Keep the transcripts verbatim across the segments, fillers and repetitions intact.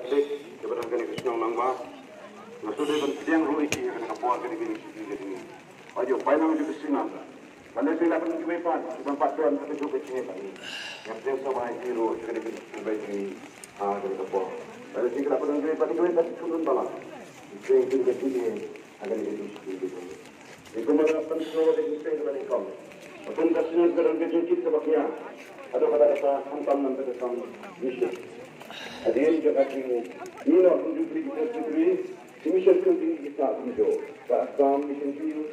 Lek, dei ba don kane ka shnong Nangbah. Nga shu dei ban pdiang ruh ïa ki ha kane ka por kane ka initiative ka jong ngi. Ba ïoh paidlang jong ka Synod. Ba lehse la ban kiwei pat, ki ban pat don ha kajuh ka jingeh bad ngi. Nga pdiang sngewbha ïa ki ruh ha kane ka initiative ka jong ngi ha kane ka por. Ba lehse ki la ban don kiwei pat, kiwei pat ki khun bala. Ki pdiang jong ka jingeh ha kane ka initiative ka jong ngi. Te kumba la pynsngew da ka jingpyntip ba nyngkong, ba kum ka Synod ka don ka jingkit kaba khia haduh katta katta, khamtam namar ka kam mission. Hadien jong ka jingmih noh Hynriewtree ki Presbytery, ki mission field ki sah kumjuh, ka Assam Mission Field,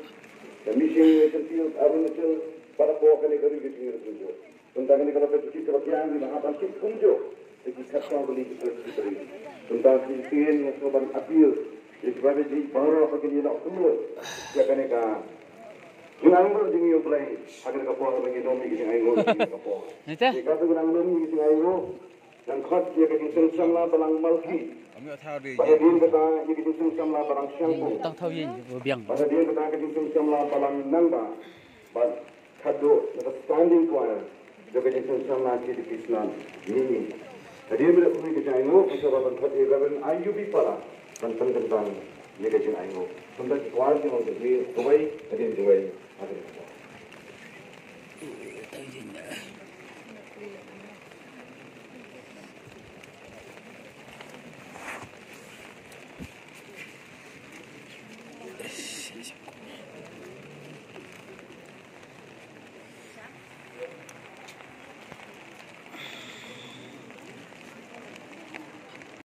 ka Mission Mission Field Arunachal, bad hapoh kane ka ri ka jong ngi ruh kumjuh. Kumta kane ka long ka jingkit kaba khia, ngi la hap ban kit kumjuh ïa ki khatsaw tylli ki Presbytery. Kumta shisien nga sngewbha ban appeal ïa kiba ïeit baroh ba kin ïeh noh kumno ïa kane ka jingainguh jong ngi ïa U Blei ha kane ka por, ba ngin ym ïa ka jingainguh ha kane ka por. Ïa kata ka jingainguh, ngan khot ïa ka jingseng samla balang Malki. Bad hadien kata ïa ka jingseng samla balang Shangpung. Bad hadien kata ka jingseng samla balang Nangbah. Bad khadduh na ka standing choir jong ka jingseng samla K D P Synod Mihngi. Hadien ba la pynmih ka jingainguh, ngi sngewbha ban khot ïa Reverend I U B Para ban pynkyntang ïa ka jingainguh. Kumta ki choir ki long kawei hadien kawei.